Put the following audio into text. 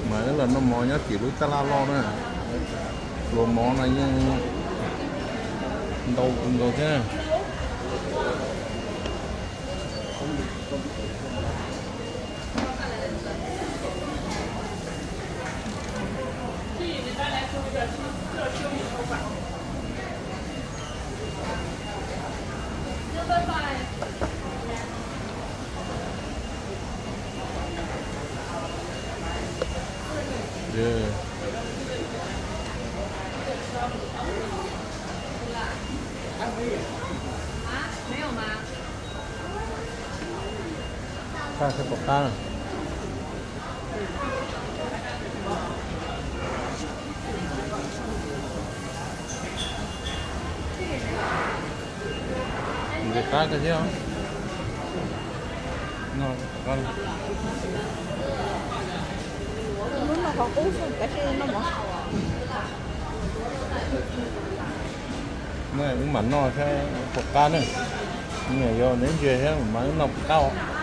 Mas wb los noj mov nyob tim lub taj laj loj na. Pluas mov no yeej ntau kawg nkaus thiab. Pom qab. Ntxim qab kawg thiab. Wb mam noj saib puas qab na. Niam yog neb ntsia thiab mas wb noj puas qab.